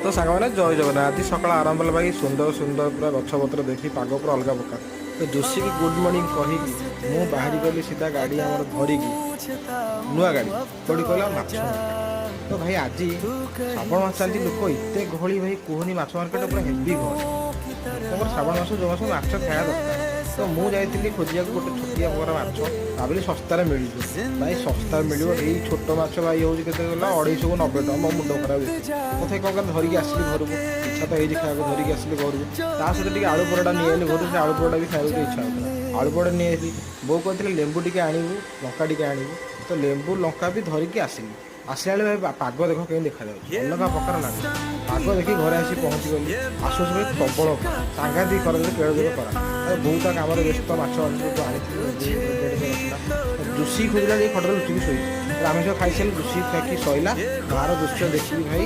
ତ ସାଙ୍ଗମାନେ, ଜୟ ଜଗନ୍ନାଥ। ଆଜି ସକାଳ ଆରମ୍ଭ ହେଲା ଭାଇ, ସୁନ୍ଦର ସୁନ୍ଦର ପୁରା ଗଛପତ୍ର ଦେଖି, ପାଗ ପୁରା ଅଲଗା ପ୍ରକାର। ତ ଯୋଶୀକି ଗୁଡ୍ ମର୍ଣ୍ଣିଂ କହିକି ମୁଁ ବାହାରି ଗଲି ସିଧା ଗାଡ଼ି ଆମର ଧରିକି, ନୂଆ ଗାଡ଼ି। କୋଉଠି କହିଲା? ମାଛ ମାର୍କେଟ। ତ ଭାଇ, ଆଜି ଶ୍ରାବଣ ମାସ ଚାଲିଛି, ଲୋକ ଏତେ ଗହଳି ଭାଇ, କୁହନି। ମାଛ ମାର୍କେଟ ପୁରା ହେଭି ଗହଳି ଲୋକଙ୍କର। ଶ୍ରାବଣ ମାସ, ଯେଉଁ ମାସ ମାଛ ଖାଇବା ଦରକାର। ତ ମୁଁ ଯାଇଥିଲି ଖୋଜିବାକୁ ଗୋଟେ ଛୋଟିଆ ପ୍ରକାର ମାଛ। ଭାବିଲି ଶସ୍ତାରେ ମିଳିଯିବ। ଭାଇ, ଶସ୍ତାରେ ମିଳିବ ଏଇ ଛୋଟ ମାଛ ଭାଇ, ହେଉଛି କେତେ ଗଲା? 250କୁ 90 ଟଙ୍କା। ମୋ ମୁଣ୍ଡ ଖରାପ ହେଇଛି। ତଥାପି କ'ଣ କଲେ, ଧରିକି ଆସିଲି ଘରକୁ। ଇଚ୍ଛା ତ ହେଇଛି ଖାଇବାକୁ, ଧରିକି ଆସିଲି ଘରକୁ। ତା ସହିତ ଟିକେ ଆଳୁ ପରଟା ନେଇଆଇଲି ଘରୁ। ସେ ଆଳୁ ପରଟା ବି ଖାଇବାକୁ ଟିକେ ଇଚ୍ଛା ହେଉଥିଲା। ଆଳୁ ପରଟା ନେଇ ଆସିଲି। ବୋଉ କହିଥିଲେ ଲେମ୍ବୁ ଟିକେ ଆଣିବୁ, ଲଙ୍କା ଟିକେ ଆଣିବୁ। ତ ଲେମ୍ବୁ ଲଙ୍କା ବି ଧରିକି ଆସିଲି। ଆସିଲା ବେଳେ ଭାଇ, ପାଗ ଦେଖ କେମିତି ଦେଖାଯାଉଛି, ଅଲଗା ପ୍ରକାର ଲାଗୁଛି। ପାଗ ଦେଖି ଘରେ ଆସି ପହଞ୍ଚିଗଲି। ଆସୁ ଆସୁ ଭାଇ ପ୍ରବଳ ଖରା, ସାଂଘାତିକ ଖରା, ଯଦି କେଳ ଜୋର ଖରା। ବୋଉ ତା କାମରେ ବ୍ୟସ୍ତ। ମାଛ ସବୁ ଆଣିଥିଲି, 150 ଥିଲା। ଜୁସି ଖୋଜିଲା, ଯାଇ ଖଟରେ ଲୁଚିକି ଶୋଇଛି। ଆମେ ସବୁ ଖାଇସାରିଲୁ। ଜୁସି ଖାଇକି ସଇଲା। ଗାଁର ଦୃଶ୍ୟ ଦେଖିକି ଭାଇ